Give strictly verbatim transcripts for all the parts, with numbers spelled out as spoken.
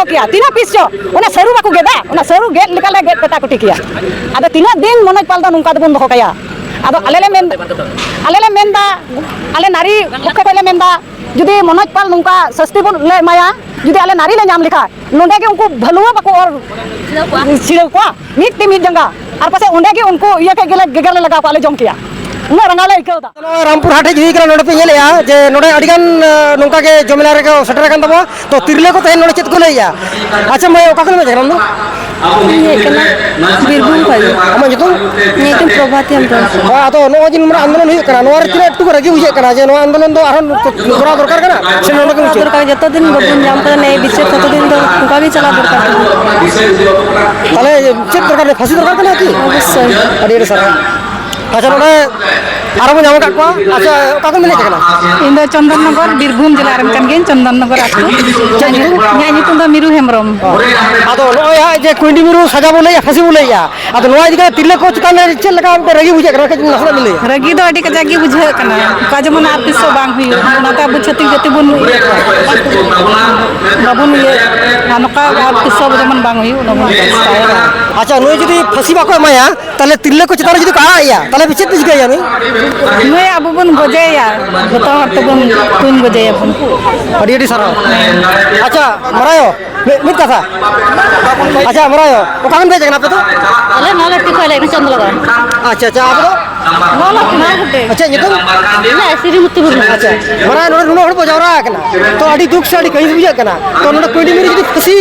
ᱠᱮᱭᱟ, ᱛᱤᱱᱟᱹᱜ ᱯᱤᱥ ᱪᱚ, ᱚᱱᱟ ᱥᱟᱹᱨᱩ ᱵᱟᱠᱚ ᱜᱮᱫᱟ, ᱚᱱᱟ ᱥᱟᱹᱨᱩ ᱜᱮᱫ ᱞᱮᱠᱟ ᱞᱮ ᱜᱮᱫ ᱯᱮᱴᱟ ᱠᱩᱴᱤ ᱠᱮᱭᱟ᱾ ᱟᱫᱚ ᱛᱤᱱᱟᱹᱜ ᱫᱤᱱ ᱢᱚᱱᱳᱡᱽ ᱯᱟᱞ ᱫᱚ ᱱᱚᱝᱠᱟ ᱫᱚᱵᱚᱱ ᱫᱚᱦᱚ ᱠᱟᱭᱟ? ᱟᱫᱚ ᱟᱞᱮ ᱞᱮ ᱢᱮᱱ, ᱟᱞᱮ ᱞᱮ ᱢᱮᱱᱫᱟ, ᱟᱞᱮ ᱱᱟᱨᱤ ᱯᱚᱠᱠᱷᱚ ᱠᱷᱚᱱ ᱞᱮ ᱢᱮᱱᱫᱟ, ᱡᱩᱫᱤ ᱢᱚᱱᱳᱡᱽ ᱯᱟᱞ ᱱᱚᱝᱠᱟ ᱥᱟᱹᱥᱛᱤ ᱵᱚᱱ ᱞᱮ ᱮᱢᱟᱭᱟ, ᱡᱩᱫᱤ ᱟᱞᱮ ᱱᱟᱨᱤ ᱞᱮ ᱧᱟᱢ ᱞᱮᱠᱷᱟᱱ, ᱱᱚᱰᱮ ᱜᱮ ᱩᱱᱠᱩ ᱵᱷᱟᱹᱞᱩᱣᱟᱹ ᱵᱟᱠᱚ ᱚᱨ ᱪᱷᱤᱲᱟᱹᱣ ᱠᱚᱣᱟ, ᱢᱤᱫ ᱛᱤ ᱢᱤᱫ ᱡᱟᱸᱜᱟ, ᱟᱨ ᱯᱟᱥᱮᱡ ᱚᱸᱰᱮ ᱜᱮ ᱩᱱᱠᱩ ᱤᱭᱟᱹ ᱴᱷᱮᱡ ᱜᱮᱞᱮ ᱜᱮᱜᱮᱨ ᱞᱮ ᱞᱟᱜᱟᱣ ᱠᱚᱣᱟ, ᱟᱞᱮ ᱡᱚᱢ ᱠᱮᱭᱟ, ᱩᱱᱟᱹᱜ ᱨᱟᱸᱜᱟᱣ ᱞᱮ ᱟᱹᱭᱠᱟᱹᱣ ᱮᱫᱟ᱾ ᱱᱚᱣᱟ ᱨᱟᱢᱯᱩᱨ ᱦᱟᱴ ᱦᱮᱡ ᱦᱩᱭ ᱠᱟᱱᱟ, ᱱᱚᱰᱮ ᱯᱮ ᱧᱮᱞᱮᱜᱼᱟ ᱡᱮ ᱱᱚᱰᱮ ᱟᱹᱰᱤ ᱜᱟᱱ, ᱮ, ᱱᱚᱝᱠᱟ ᱜᱮ ᱡᱚᱢᱮᱞᱟ ᱨᱮᱜᱮ ᱥᱮᱴᱮᱨ ᱟᱠᱟᱱ ᱛᱟᱵᱚᱱᱟ᱾ ᱛᱚ ᱛᱤᱨᱞᱟᱹ ᱠᱚ ᱛᱮᱦᱮᱧ ᱱᱚᱰᱮ ᱪᱮᱫ ᱠᱚ ᱞᱟᱹᱭᱮᱜᱼᱟ? ᱟᱪᱪᱷᱟ ᱢᱟᱹᱭ, ᱚᱠᱟ ᱠᱷᱚᱱ ᱮᱢ ᱦᱮᱡ ᱟᱠᱟᱱᱟ ᱟᱢ ᱫᱚ? ᱤᱧ ᱦᱮᱡ ᱠᱟᱱᱟ ᱵᱤᱨᱵᱷᱩᱢ ᱠᱷᱚᱱ᱾ ᱟᱢᱟᱜ ᱧᱩᱛᱩᱢ? ᱤᱧᱟᱹᱜ ᱧᱩᱛᱩᱢ ᱯᱨᱚᱵᱷᱟᱛᱤ ᱦᱮᱢᱵᱨᱚᱢ᱾ ᱦᱳᱭ, ᱟᱫᱚ ᱱᱚᱜᱼᱚᱭ ᱡᱮ ᱱᱚᱰᱮ ᱟᱱᱫᱳᱞᱚᱱ ᱦᱩᱭᱩᱜ ᱠᱟᱱᱟ, ᱱᱚᱣᱟ ᱨᱮ ᱛᱤᱱᱟᱹᱜ ᱮᱠᱴᱩ ᱨᱟᱹᱜᱤ ᱵᱩᱡᱷᱟᱹᱜ ᱠᱟᱱᱟ ᱡᱮ ᱱᱚᱣᱟ ᱟᱱᱫᱳᱞᱚᱱ ᱫᱚ ᱟᱨᱦᱚᱸ ᱠᱚᱨᱟᱣ ᱫᱚᱨᱠᱟᱨ ᱠᱟᱱᱟ ᱥᱮ ᱱᱚᱰᱮ ᱜᱮ ᱢᱩᱪᱟᱹᱫ? ᱫᱚᱨᱠᱟᱨ, ᱡᱚᱛᱚ ᱫᱤᱱ ᱵᱟᱵᱚᱱ ᱧᱟᱢ ᱠᱟᱫᱟ ᱱᱤᱭᱟᱹ ᱵᱤᱪᱟᱹᱨ, ᱛᱚᱛᱚ ᱫᱤᱱ ᱫᱚ ᱚᱱᱠᱟ ᱜᱮ ᱪᱟᱞᱟᱣ ᱫᱚᱨᱠᱟᱨ ᱠᱟᱱᱟ᱾ ᱛᱟᱦᱞᱮ ᱪᱮᱫ ᱫᱚᱨᱠᱟᱨ ᱠᱟᱱᱟ? ᱯᱷᱟᱹᱥᱤ ᱫᱚᱨᱠᱟᱨ ᱠᱟᱱᱟ ᱠᱤ? ᱚᱵᱚᱥᱥᱳᱭ᱾ ᱟᱹᱰᱤ ᱟᱹᱰᱤ ᱥᱟᱨᱦᱟᱣ᱾ ᱟᱪᱪᱷᱟ, ᱱᱚᱰᱮ ᱟᱨᱚ ᱵᱚᱱ ᱧᱟᱢ ᱟᱠᱟᱫ ᱠᱚᱣᱟ᱾ ᱟᱪᱪᱷᱟ, ᱚᱠᱟ ᱠᱷᱚᱱ ᱵᱮᱱ ᱦᱮᱡ ᱟᱠᱟᱱᱟ? ᱤᱧ ᱫᱚ ᱪᱚᱱᱫᱚᱱ ᱱᱚᱜᱚᱨ, ᱵᱤᱨᱵᱷᱩᱢ ᱡᱮᱞᱟ ᱨᱮᱱ ᱠᱟᱱ ᱜᱤᱭᱟᱹᱧ, ᱪᱚᱱᱫᱚᱱ ᱱᱚᱜᱚᱨ ᱟᱹᱛᱩ᱾ ᱪᱮᱫ ᱧᱩᱛᱩᱢ? ᱤᱧᱟᱹᱜ ᱧᱩᱛᱩᱢ ᱫᱚ ᱢᱤᱨᱩ ᱦᱮᱢᱵᱨᱚᱢ᱾ ᱟᱫᱚ ᱱᱚᱜᱼᱚᱭ ᱦᱟᱸᱜ ᱡᱮ ᱠᱩᱸᱭᱰᱤ ᱢᱤᱨᱩ ᱥᱟᱡᱟ ᱵᱚ ᱞᱟᱹᱭᱮᱜᱼᱟ, ᱯᱷᱟᱹᱥᱤ ᱵᱚ ᱞᱟᱹᱭᱮᱜᱼᱟ, ᱟᱫᱚ ᱱᱚᱣᱟ ᱤᱫᱤ ᱠᱟᱛᱮ ᱛᱤᱨᱞᱟᱹ ᱠᱚ ᱪᱮᱛᱟᱱ ᱨᱮ ᱪᱮᱫ ᱞᱮᱠᱟ ᱢᱤᱫᱴᱮᱱ ᱨᱟᱹᱜᱤ ᱵᱩᱡᱷᱟᱹᱜ ᱠᱟᱱᱟ, ᱠᱟᱹᱡ ᱱᱟᱥᱮᱱᱟᱜ ᱵᱮᱱ ᱞᱟᱹᱭᱟ? ᱨᱟᱹᱜᱤ ᱫᱚ ᱟᱹᱰᱤ ᱠᱟᱡᱟᱠ ᱜᱮ ᱵᱩᱡᱷᱟᱹᱜ ᱠᱟᱱᱟ, ᱚᱱᱠᱟ ᱡᱮᱢᱚᱱ ᱟᱨ ᱛᱤᱥ ᱦᱚᱸ ᱵᱟᱝ ᱦᱩᱭᱩᱜ, ᱚᱱᱟᱛᱮ ᱟᱵᱚ ᱪᱷᱟᱹᱛᱤᱠ ᱡᱟᱹᱛᱤ ᱵᱚᱱ ᱤᱭᱟᱹ ᱠᱚᱣᱟ, ᱵᱟᱵᱚᱱ ᱤᱭᱟᱹ, ᱟᱨ ᱱᱚᱝᱠᱟ ᱟᱨ ᱛᱤᱥ ᱦᱚᱸ ᱡᱮᱢᱚᱱ ᱵᱟᱝ ᱦᱩᱭᱩᱜ, ᱚᱱᱟ ᱵᱚᱱ ᱪᱮᱥᱴᱟᱭᱟ᱾ ᱟᱪᱪᱷᱟ, ᱱᱩᱭ ᱡᱩᱫᱤ ᱯᱷᱟᱹᱥᱤ ᱵᱟᱠᱚ ᱮᱢᱟᱭᱟ, ᱛᱟᱦᱞᱮ ᱛᱤᱨᱞᱟᱹ ᱠᱚ ᱪᱮᱛᱟᱱ ᱨᱮ ᱡᱩᱫᱤ ᱠᱚ ᱟᱲᱟᱜ ᱮᱭᱟ, ᱛᱟᱦᱞᱮ ᱪᱮᱫ ᱯᱮ ᱪᱤᱠᱟᱹᱭᱟ ᱱᱩᱭ? ᱱᱩᱭ ᱟᱵᱚ ᱵᱚᱱ ᱜᱚᱡᱮᱭᱟ, ᱡᱚᱛᱚ ᱦᱚᱲ ᱛᱮᱵᱚᱱ ᱛᱩᱧ ᱜᱚᱡᱮᱭᱟᱵᱚᱱ᱾ ᱟᱹᱰᱤ ᱟᱹᱰᱤ ᱥᱟᱨᱦᱟᱣ᱾ ᱟᱪᱪᱷᱟ, ᱢᱟᱨᱟᱭᱚ, ᱢᱤᱫ, ᱢᱤᱫ ᱠᱟᱛᱷᱟ᱾ ᱟᱪᱪᱷᱟ, ᱢᱟᱨᱟᱭᱚ, ᱚᱠᱟ ᱠᱷᱚᱱ ᱯᱮ ᱦᱮᱡ ᱟᱠᱟᱱᱟ ᱟᱯᱮ ᱫᱚ? ᱟᱞᱮ ᱱᱚᱣᱟ ᱞᱟᱹᱴᱩ ᱠᱷᱚᱱ ᱞᱮ ᱪᱚᱱᱫᱨᱚᱜᱚᱲ᱾ ᱟᱪᱪᱷᱟ, ᱟᱪᱪᱷᱟ, ᱟᱯᱮ ᱫᱚ? ᱱᱚᱣᱟ ᱞᱟᱹᱴᱩ ᱠᱷᱚᱱ᱾ ᱟᱪᱪᱷᱟ, ᱧᱩᱛᱩᱢ? ᱤᱧᱟᱹᱜ ᱥᱤᱨᱤᱢᱚᱛᱤ ᱢᱩᱨᱢᱩ᱾ ᱟᱪᱪᱷᱟ, ᱢᱟᱨᱟᱭᱚ, ᱱᱚᱰᱮ ᱱᱩᱱᱟᱹᱜ ᱦᱚᱲ ᱵᱚ ᱡᱟᱣᱨᱟ ᱟᱠᱟᱱᱟ, ᱛᱚ ᱟᱹᱰᱤ ᱫᱩᱠ ᱥᱮ ᱟᱹᱰᱤ ᱠᱟᱹᱦᱤᱥ ᱵᱩᱡᱷᱟᱹᱜ ᱠᱟᱱᱟ, ᱛᱚ ᱱᱚᱰᱮ ᱠᱩᱸᱭᱰᱤ ᱢᱤᱨᱩ ᱡᱩᱫᱤ ᱯᱷᱟᱹᱥᱤ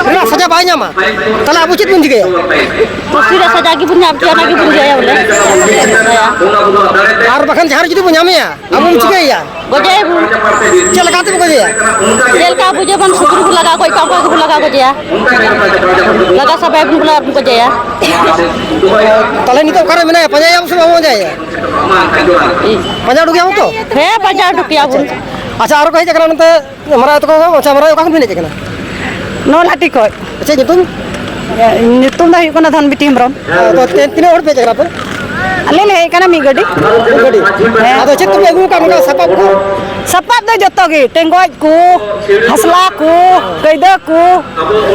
ᱨᱮᱱᱟᱜ ᱥᱟᱡᱟ ᱵᱟᱭ ᱧᱟᱢᱟ, ᱛᱟᱦᱞᱮ ᱟᱵᱚ ᱪᱮᱫ ᱵᱚᱱ ᱪᱤᱠᱟᱹᱭᱟ? ᱯᱷᱟᱹᱥᱤ ᱨᱮ ᱥᱟᱡᱟ ᱜᱮᱵᱚᱱ ᱧᱟᱢ ᱦᱚᱪᱚᱭᱟ, ᱚᱱᱟ ᱜᱮᱵᱚᱱ ᱨᱤᱠᱟᱹᱭᱟ ᱵᱚᱞᱮ᱾ ᱟᱨ ᱵᱟᱠᱷᱟᱱ ᱡᱟᱦᱟᱸ ᱨᱮ ᱡᱩᱫᱤ ᱵᱚᱱ ᱧᱟᱢᱮᱭᱟ, ᱟᱵᱚ ᱵᱚᱱ ᱪᱤᱠᱟᱹᱭᱮᱭᱟ? ᱜᱚᱡᱮᱭᱟᱵᱚᱱ᱾ ᱪᱮᱫ ᱞᱮᱠᱟ ᱛᱮᱵᱚ ᱜᱚᱡᱮᱭᱟ? ᱪᱮᱫ ᱞᱮᱠᱟ ᱟᱵᱚ ᱡᱮᱢᱚᱱ ᱥᱩᱠᱨᱤ ᱵᱚᱱ ᱞᱟᱜᱟ ᱠᱚᱣᱟ, ᱚᱱᱠᱟ ᱜᱮᱵᱚᱱ ᱞᱟᱜᱟ ᱜᱚᱡᱮᱭᱟ᱾ ᱞᱟᱜᱟ ᱥᱟᱵᱟᱭᱟᱵᱚᱱ ᱵᱚᱞᱮ ᱟᱨ ᱵᱚᱱ ᱜᱚᱡᱮᱭᱟ᱾ ᱛᱟᱦᱞᱮ ᱱᱤᱛᱚᱜ ᱚᱠᱟᱨᱮ ᱢᱮᱱᱟᱭᱟ? ᱯᱟᱸᱡᱟᱭᱮᱭᱟᱵᱚᱱ ᱥᱮ ᱵᱟᱵᱚᱱ ᱯᱟᱸᱡᱟᱭᱮᱭᱟ? ᱯᱟᱸᱡᱟ ᱩᱰᱩᱠᱮᱭᱟᱵᱚᱱ ᱛᱚ? ᱦᱮᱸ, ᱯᱟᱸᱡᱟ ᱩᱰᱩᱠᱮᱭᱟᱵᱚᱱ᱾ ᱟᱪᱪᱷᱟ, ᱟᱨᱚ ᱠᱚ ᱦᱮᱡ ᱟᱠᱟᱱᱟ ᱱᱚᱛᱮ᱾ ᱢᱟᱨᱟᱝ ᱟᱭᱳ ᱛᱟᱠᱚ ᱦᱚᱸ, ᱟᱪᱪᱷᱟ, ᱢᱟᱨᱟᱝ ᱟᱭᱳ, ᱚᱠᱟ ᱠᱷᱚᱱ ᱵᱤᱱ ᱦᱮᱡ ᱟᱠᱟᱱᱟ? ᱱᱚᱞᱦᱟᱴᱤ ᱠᱷᱚᱡ᱾ ᱪᱮᱫ ᱧᱩᱛᱩᱢ? ᱧᱩᱛᱩᱢ ᱫᱚ ᱦᱩᱭᱩᱜ ᱠᱟᱱᱟ ᱫᱷᱚᱱᱵᱤᱴᱤ ᱦᱮᱢᱵᱨᱚᱢ᱾ ᱟᱫᱚ ᱛᱮ-, ᱛᱤᱱᱟᱹᱜ ᱦᱚᱲ ᱯᱮ ᱦᱮᱡ ᱟᱠᱟᱱᱟ ᱯᱮ? ᱟᱞᱮ ᱞᱮ ᱦᱮᱡ ᱟᱠᱟᱱᱟ ᱢᱤᱫ ᱜᱟᱹᱰᱤ᱾ ᱢᱤᱫ ᱜᱟᱹᱰᱤ? ᱦᱮᱸ᱾ ᱟᱫᱚ ᱪᱮᱫ ᱠᱚᱯᱮ ᱟᱹᱜᱩ ᱟᱠᱟᱫ ᱱᱚᱝᱠᱟ ᱥᱟᱯᱟᱵ ᱠᱚ? ᱥᱟᱯᱟᱵ ᱫᱚ ᱡᱚᱛᱚ ᱜᱮ, ᱴᱮᱸᱜᱚᱡ ᱠᱚ, ᱦᱟᱥᱞᱟ ᱠᱚ, ᱠᱟᱹᱭᱫᱟᱹ ᱠᱚ,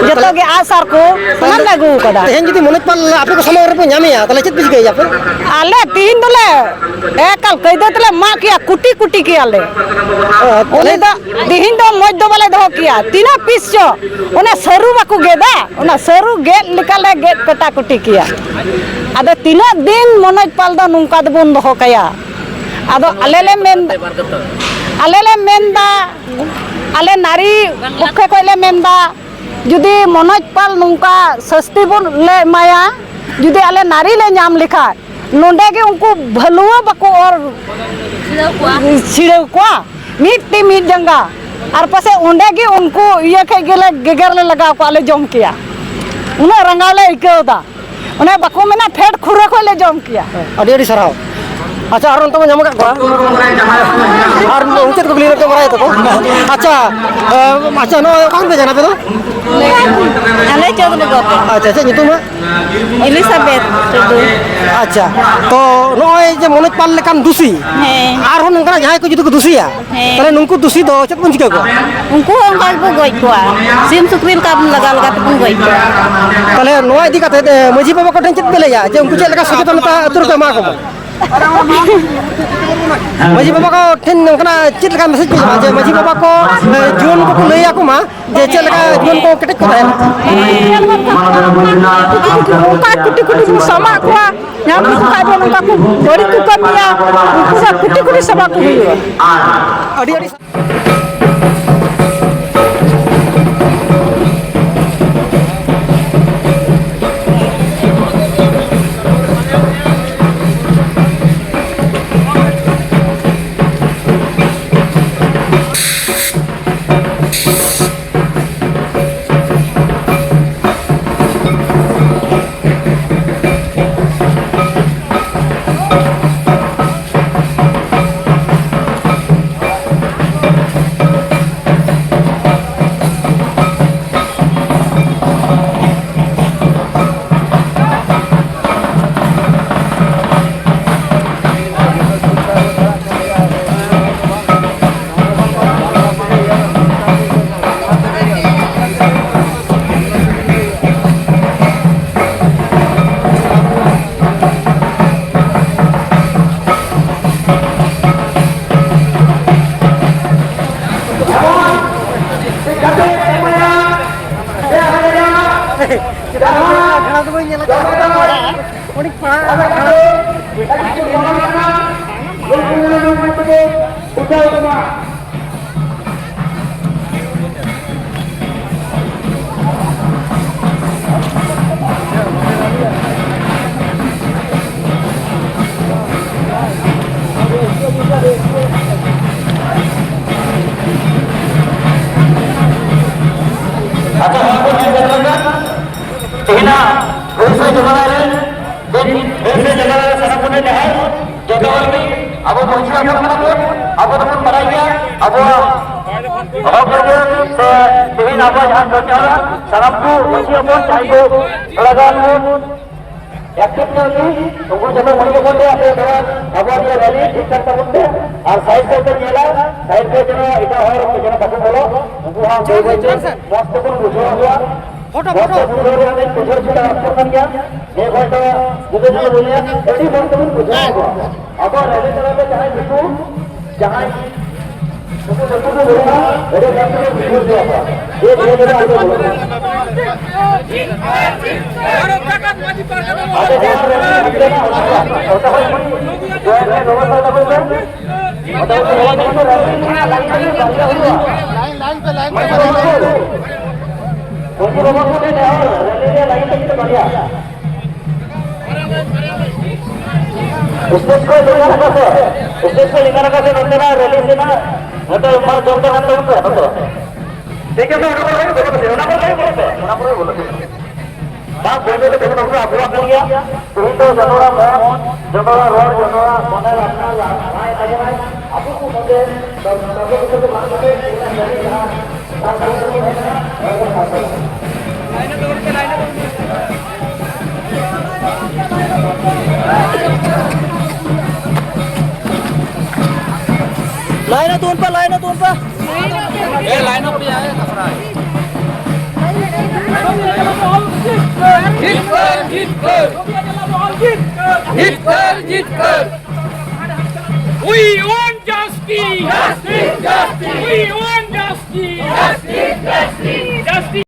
ᱡᱚᱛᱚ ᱜᱮ, ᱟᱜᱼᱥᱟᱨ ᱠᱚ, ᱥᱟᱱᱟᱢ ᱞᱮ ᱟᱹᱜᱩ ᱟᱠᱟᱫᱟ᱾ ᱛᱮᱦᱮᱧ ᱡᱩᱫᱤ ᱢᱚᱱᱳᱡᱽ ᱯᱟᱞ ᱟᱯᱮ ᱠᱚ ᱥᱟᱢᱟᱝ ᱨᱮᱯᱮ ᱧᱟᱢᱮᱭᱟ, ᱛᱟᱦᱞᱮ ᱪᱮᱫ ᱯᱮ ᱪᱤᱠᱟᱹᱭᱟ ᱟᱯᱮ? ᱟᱞᱮ ᱛᱤᱦᱤᱧ ᱫᱚᱞᱮ ᱮᱠᱟᱞ ᱠᱟᱹᱭᱫᱟᱹ ᱛᱮᱞᱮ ᱢᱟᱜ ᱠᱮᱭᱟ, ᱠᱩᱴᱤ ᱠᱩᱴᱤ ᱠᱮᱭᱟᱞᱮ᱾ ᱚ, ᱩᱱᱤ ᱛᱟᱦᱞᱮ ᱫᱚ ᱛᱤᱦᱤᱧ ᱫᱚ ᱢᱚᱡᱽ ᱫᱚ ᱵᱟᱞᱮ ᱫᱚᱦᱚ ᱠᱮᱭᱟ᱾ ᱛᱤᱱᱟᱹᱜ ᱯᱤᱥ ᱪᱚ ᱚᱱᱟ ᱥᱟᱹᱨᱩ ᱵᱟᱠᱚ ᱜᱮᱫᱟ, ᱚᱱᱟ ᱥᱟᱹᱨᱩ ᱜᱮᱫ ᱞᱮᱠᱟᱞᱮ ᱜᱮᱫ ᱠᱟᱴᱟ ᱠᱩᱴᱤ ᱠᱮᱭᱟ᱾ ᱟᱫᱚ ᱛᱤᱱᱟᱹᱜ ᱫᱤᱱ ᱢᱚᱱᱳᱡᱽ ᱯᱟᱞ ᱫᱚ ᱱᱚᱝᱠᱟ ᱫᱚᱵᱚᱱ ᱫᱚᱦᱚ ᱠᱟᱭᱟ? ᱟᱫᱚ ᱟᱞᱮ ᱞᱮ ᱢᱮᱱ, ᱟᱞᱮ ᱞᱮ ᱢᱮᱱᱫᱟ, ᱟᱞᱮ ᱱᱟᱨᱤ ᱯᱚᱠᱠᱷᱮ ᱠᱷᱚᱡ ᱞᱮ ᱢᱮᱱᱫᱟ, ᱡᱩᱫᱤ ᱢᱚᱱᱳᱡᱽ ᱯᱟᱞ ᱱᱚᱝᱠᱟ ᱥᱟᱹᱥᱛᱤ ᱵᱚᱱ ᱞᱮ ᱮᱢᱟᱭᱟ, ᱡᱩᱫᱤ ᱟᱞᱮ ᱱᱟᱨᱤ ᱞᱮ ᱧᱟᱢ ᱞᱮᱠᱷᱟᱡ, ᱱᱚᱰᱮ ᱜᱮ ᱩᱱᱠᱩ ᱵᱷᱟᱹᱞᱩᱣᱟᱹ ᱵᱟᱠᱚ ᱚᱨ ᱪᱷᱤᱲᱟᱹᱣ ᱠᱚᱣᱟ᱾ ᱪᱷᱤᱲᱟᱹᱣ ᱠᱚᱣᱟ, ᱢᱤᱫ ᱛᱤ ᱢᱤᱫ ᱡᱟᱸᱜᱟ᱾ ᱟᱨ ᱯᱟᱥᱮᱡ ᱚᱸᱰᱮ ᱜᱮ ᱩᱱᱠᱩ ᱤᱭᱟᱹ ᱴᱷᱮᱡ ᱜᱮᱞᱮ ᱜᱮᱜᱮᱨ ᱞᱮ ᱞᱟᱜᱟᱣ ᱠᱚᱣᱟ, ᱞᱮ ᱡᱚᱢ ᱠᱮᱭᱟ᱾ ᱩᱱᱟᱹᱜ ᱨᱟᱸᱜᱟᱣ ᱞᱮ ᱟᱹᱭᱠᱟᱹᱣ ᱮᱫᱟ᱾ ᱚᱱᱮ ᱵᱟᱠᱚ ᱢᱮᱱᱟ, ᱯᱷᱮᱰ ᱠᱷᱩᱨᱟᱹ ᱠᱷᱚᱡ ᱞᱮ ᱡᱚᱢ ᱠᱮᱭᱟ᱾ ᱟᱹᱰᱤ ᱟᱹᱰᱤ ᱥᱟᱨᱦᱟᱣ᱾ ᱟᱪᱪᱷᱟ, ᱟᱨ ᱚᱱᱛᱮ ᱵᱚᱱ ᱧᱟᱢ ᱟᱠᱟᱫ ᱠᱚᱣᱟ᱾ ᱟᱨ ᱪᱮᱫ ᱠᱩᱠᱞᱤ ᱨᱮ ᱢᱟᱨᱟᱝ ᱛᱟᱠᱚ? ᱟᱪᱪᱷᱟ, ᱮ, ᱟᱪᱪᱷᱟ, ᱱᱚᱜᱼᱚᱭ ᱚᱠᱟ ᱠᱷᱚᱱ ᱯᱮ ᱡᱟᱱᱟ ᱟᱯᱮ ᱫᱚ? ᱟᱞᱮ ᱪᱟᱸᱫᱽ ᱱᱚᱜᱚᱨ ᱨᱮ᱾ ᱟᱪᱪᱷᱟ, ᱪᱮᱫ ᱧᱩᱛᱩᱢ ᱦᱟᱸᱜ? ᱮᱞᱤᱥᱟᱵᱮᱛ ᱴᱩᱰᱩ᱾ ᱟᱪᱪᱷᱟ, ᱛᱚ ᱱᱚᱜᱼᱚᱭ ᱡᱮ ᱢᱚᱱᱳᱡᱽ ᱯᱟᱞ ᱞᱮᱠᱟᱱ ᱫᱩᱥᱤ, ᱦᱮᱸ᱾ ᱟᱨᱦᱚᱸ ᱱᱚᱝᱠᱟᱱᱟᱜ ᱡᱟᱦᱟᱸᱭ ᱠᱚ ᱡᱩᱫᱤ ᱠᱚ ᱫᱩᱥᱤᱭᱟ, ᱦᱮᱸ᱾ ᱛᱟᱦᱞᱮ ᱱᱩᱠᱩ ᱫᱩᱥᱤ ᱫᱚ ᱪᱮᱫ ᱵᱚᱱ ᱪᱤᱠᱟᱹ ᱠᱚᱣᱟ? ᱩᱱᱠᱩ ᱦᱚᱸ ᱚᱱᱠᱟ ᱜᱮᱵᱚ ᱜᱚᱡ ᱠᱚᱣᱟ, ᱥᱤᱢ ᱥᱩᱠᱨᱤ ᱞᱮᱠᱟ ᱞᱟᱜᱟ ᱞᱟᱜᱟ ᱛᱮᱵᱚᱱ ᱜᱚᱡ ᱠᱚᱣᱟ᱾ ᱛᱟᱦᱞᱮ ᱱᱚᱣᱟ ᱤᱫᱤ ᱠᱟᱛᱮ, ᱮ, ᱢᱟᱹᱡᱷᱤ ᱵᱟᱵᱟ ᱠᱚᱴᱷᱮᱱ ᱪᱮᱫ ᱯᱮ ᱞᱟᱹᱭᱟ ᱡᱮ ᱩᱱᱠᱩ ᱪᱮᱫ ᱞᱮᱠᱟ ᱥᱚᱪᱮᱛᱚᱱᱚᱛᱟ ᱟᱹᱛᱩ ᱨᱮᱠᱚ ᱮᱢᱟ ᱠᱚ ᱢᱟ? ᱢᱟᱹᱡᱷᱤ ᱵᱟᱵᱟ ᱠᱚ ᱴᱷᱮᱱ ᱱᱚᱝᱠᱟᱱᱟᱜ ᱪᱮᱫ ᱞᱮᱠᱟ ᱢᱮᱥᱮᱡᱽ ᱯᱮ ᱮᱢᱟ ᱡᱮ ᱢᱟᱹᱡᱷᱤ ᱵᱟᱵᱟ ᱠᱚ, ᱮ, ᱡᱩᱣᱟᱹᱱ ᱠᱚᱠᱚ ᱞᱟᱹᱭ ᱟᱠᱚ ᱢᱟ ᱡᱮ ᱪᱮᱫ ᱞᱮᱠᱟ ᱡᱩᱣᱟᱹᱱ ᱠᱚ ᱠᱮᱴᱮᱡ ᱠᱚ ᱛᱟᱦᱮᱱᱟ? ᱚᱱᱠᱟ ᱠᱩᱴᱤ ᱠᱩᱴᱤ ᱵᱚᱱ ᱥᱟᱢᱟᱜ ᱠᱚᱣᱟ, ᱧᱟᱢ ᱞᱮᱠᱚ ᱠᱷᱟᱡ ᱵᱚᱱ ᱚᱱᱠᱟ ᱠᱚ ᱵᱟᱹᱲᱤᱡ ᱠᱚ ᱠᱟᱹᱢᱤᱭᱟ, ᱩᱱᱠᱩ ᱫᱚ ᱠᱩᱴᱤ ᱠᱩᱴᱤ ᱥᱟᱢᱟᱜ ᱠᱚ ᱦᱩᱭᱩᱜᱼᱟ᱾ ᱟᱹᱰᱤ ᱟᱹᱰᱤ ᱪᱮᱫᱟᱜ ᱟᱠᱷᱲᱟ ᱫᱚ ᱵᱟᱹᱧ ᱧᱮᱞ ᱟᱠᱟᱫᱟ᱾ ᱚᱸᱰᱮᱧ ᱯᱟᱲᱦᱟᱜᱼᱟ ᱟᱠᱷᱲᱟ᱾ ᱟᱪᱪᱷᱟ, ᱦᱚᱲ ᱠᱚ ᱧᱮᱞ ᱥᱮᱴᱮᱨ ᱮᱱᱟ᱾ ᱛᱮᱦᱮᱧᱟᱜ ᱦᱩᱞᱥᱟᱹᱭ ᱡᱚᱢᱟᱱᱟ ᱨᱮ, ᱦᱩᱞᱥᱟᱹᱭ ᱡᱚᱢᱟᱱᱟ ᱨᱮ ᱥᱟᱱᱟᱢ ᱠᱚᱴᱷᱮᱱ ᱱᱮᱦᱚᱨ, ᱡᱚᱛᱚ ᱦᱚᱲ ᱜᱮ ᱟᱵᱚ ᱢᱟᱹᱡᱷᱤ ᱦᱚᱯᱚᱱ ᱠᱟᱱᱟ ᱵᱚᱱ, ᱟᱵᱚ ᱫᱚᱵᱚᱱ ᱵᱟᱲᱟᱭ ᱜᱮᱭᱟ ᱟᱵᱚᱣᱟᱜ ᱦᱚᱠ ᱟᱹᱭᱫᱟᱹᱨ ᱥᱮ ᱛᱮᱦᱮᱧ ᱟᱵᱚᱣᱟᱜ ᱡᱟᱦᱟᱸ ᱠᱟᱹᱢᱤ ᱦᱚᱨᱟ, ᱥᱟᱱᱟᱢ ᱠᱚ ᱢᱟᱹᱡᱷᱤ ᱦᱚᱯᱚᱱ ᱡᱟᱦᱟᱸᱭ ᱠᱚ ᱛᱷᱚᱲᱟ ᱜᱟᱱ ᱵᱚᱱ ᱮᱠᱴᱤᱵᱷ ᱧᱚᱜ ᱜᱮ, ᱩᱱᱠᱩ ᱡᱚᱛᱚ ᱢᱟᱹᱡᱷᱤ ᱦᱚᱯᱚᱱ ᱴᱷᱮᱱ ᱟᱯᱮ ᱛᱷᱚᱲᱟ ᱟᱵᱚᱣᱟᱜ ᱱᱤᱭᱟᱹ ᱨᱮᱞᱤ ᱴᱷᱤᱠ ᱴᱷᱟᱠ ᱛᱟᱵᱚᱱ ᱯᱮ, ᱟᱨ ᱥᱟᱭᱤᱰ ᱥᱟᱭᱤᱰ ᱯᱮ ᱧᱮᱞᱟ, ᱥᱟᱭᱤᱰ ᱨᱮ ᱡᱮᱱᱚ ᱮᱴᱟᱜ ᱦᱚᱲ ᱡᱮᱱᱚ ᱵᱟᱠᱚ ᱵᱚᱞᱚᱜ, ᱩᱱᱠᱩ ᱦᱚᱸ ᱵᱟᱹᱭ ᱵᱟᱹᱭ ᱛᱮ ᱢᱚᱡᱽ ᱛᱮᱵᱚᱱ ᱵᱩᱡᱷᱟᱹᱣ ᱟᱠᱚᱣᱟ᱾ ᱯᱷᱳᱴᱳ, ᱢᱚᱡᱽ ᱛᱮ ᱯᱷᱳᱴᱳ᱾ ᱵᱩᱡᱷᱟᱹᱣ ᱨᱮᱭᱟᱜ ᱞᱤᱧ ᱵᱩᱡᱷᱟᱹᱣ ᱦᱚᱪᱚ ᱫᱟᱲᱮᱭᱟᱜ ᱠᱟᱱ ᱜᱮᱭᱟ᱾ ᱱᱤᱭᱟᱹ ᱠᱷᱚᱱ ᱫᱚ ᱡᱩᱫᱟᱹ ᱡᱩᱫᱟᱹ ᱵᱚᱞᱮ ᱟᱹᱰᱤ ᱢᱚᱡᱽ ᱛᱮᱵᱚᱱ ᱵᱩᱡᱷᱟᱹᱣ ᱠᱚᱣᱟ᱾ ᱟᱵᱚ ᱨᱮᱞᱤ ᱛᱟᱞᱟ ᱛᱮ ᱡᱟᱦᱟᱸᱭ ᱫᱤᱠᱩ, ᱡᱟᱦᱟᱸᱭ ᱱᱩᱠᱩ ᱫᱤᱠᱩ ᱠᱚ ᱵᱚᱞᱚᱜᱼᱟ, ᱟᱹᱰᱤ ᱢᱚᱡᱽ ᱛᱮᱵᱚᱱ ᱵᱩᱡᱷᱟᱹᱣ ᱦᱚᱪᱚ ᱠᱚᱣᱟ᱾ ᱡᱮ ᱱᱤᱭᱟᱹ ᱠᱚᱫᱚ ᱟᱞᱚ ᱵᱚᱞᱚᱜ ᱢᱟ᱾ ᱟᱫᱚ ᱡᱟᱦᱟᱸ ᱨᱮᱞᱤ ᱦᱩᱭᱩᱜ ᱠᱟᱱᱟ, ᱚᱱᱟ ᱠᱚ, ᱚᱱᱟ ᱠᱚ ᱵᱚᱱ ᱡᱚᱭᱮᱱ ᱨᱮ ᱵᱮᱵᱚᱥᱛᱷᱟ ᱛᱟᱵᱚᱱ ᱯᱮ᱾ ᱚᱱᱟ ᱠᱚ ᱵᱚᱱ ᱡᱚᱭᱮᱱ ᱨᱮ ᱵᱮᱵᱚᱥᱛᱷᱟ ᱛᱟᱵᱚᱱ ᱯᱮ᱾ Line, line, line, line, line, line, line. ᱩᱱᱠᱩ ᱵᱟᱵᱟ ᱠᱚ ᱴᱷᱮᱱ ᱱᱮᱦᱚᱨ, ᱨᱮᱞᱤ ᱨᱮ ᱞᱟᱭᱤᱱ ᱛᱮ ᱵᱟᱨᱭᱟ᱾ ᱥᱴᱮᱡ ᱠᱚ ᱞᱤᱸᱜᱟ ᱨᱟᱠᱟᱵ ᱯᱮ, ᱥᱴᱮᱡ ᱠᱚ ᱞᱤᱸᱜᱟ ᱨᱟᱠᱟᱵ ᱯᱮ, ᱱᱚᱛᱮᱱᱟᱜ ᱨᱮᱞᱤ ᱥᱮᱱᱟᱜ, ᱱᱚᱛᱮ ᱢᱟ ᱡᱚᱢ ᱛᱮ ᱜᱟᱱ ᱛᱟᱵᱚᱱ ᱯᱮ, ᱱᱚᱛᱮ᱾ ᱴᱷᱤᱠ ᱜᱮᱭᱟ, ᱚᱱᱟ ᱠᱚᱨᱮ ᱵᱚᱞᱚ ᱯᱮ, ᱚᱱᱟ ᱠᱚᱨᱮ ᱵᱚᱞᱚ ᱯᱮ, ᱚᱱᱟ ᱠᱚᱨᱮ ᱵᱚᱞᱚ ᱯᱮ᱾ ᱵᱟᱝ, ᱵᱚᱞᱚ ᱯᱮ, ᱛᱮᱢᱚᱱ ᱟᱵᱚᱣᱟᱜ ᱠᱟᱱ ᱜᱮᱭᱟ᱾ ᱛᱮᱦᱮᱧ ᱫᱚ ᱡᱚᱱᱚᱲᱟ ᱢᱚᱱ, ᱡᱚᱱᱚᱲᱟ ᱨᱚᱲ, ᱡᱚᱱᱚᱲᱟ ᱢᱚᱱᱮ ᱨᱟᱠᱷᱟ ᱨᱟᱭ ᱛᱟᱵᱚᱱᱟᱭ᱾ ᱟᱵᱚ ᱠᱚ ᱢᱚᱫᱽᱫᱷᱮ ᱫᱚ ᱱᱚᱝᱠᱟ ᱠᱚ ᱵᱟᱝ ᱠᱟᱛᱮ ᱡᱟᱦᱟᱸ ᱠᱟᱹᱢᱤ ᱠᱚ ᱢᱮᱱᱟᱜᱼᱟ, ᱚᱱᱟ ᱠᱚ ᱥᱟᱶ ᱛᱮ ᱞᱟᱭᱤᱱ ᱛᱩᱞ ᱯᱮ, ᱞᱟᱭᱤᱱ ᱛᱩᱞ ᱯᱮ᱾ ᱮ, line up ᱨᱮᱭᱟᱜ ᱮ ᱠᱟᱛᱷᱟ᱾ ᱡᱤᱛᱠᱟᱹᱨ, ᱡᱤᱛᱠᱟᱹᱨ᱾ ᱡᱤᱛᱠᱟᱹᱨ, ᱡᱤᱛᱠᱟᱹᱨ᱾ We want justice. Justice, justice. We want justice. Justice, justice. Justice.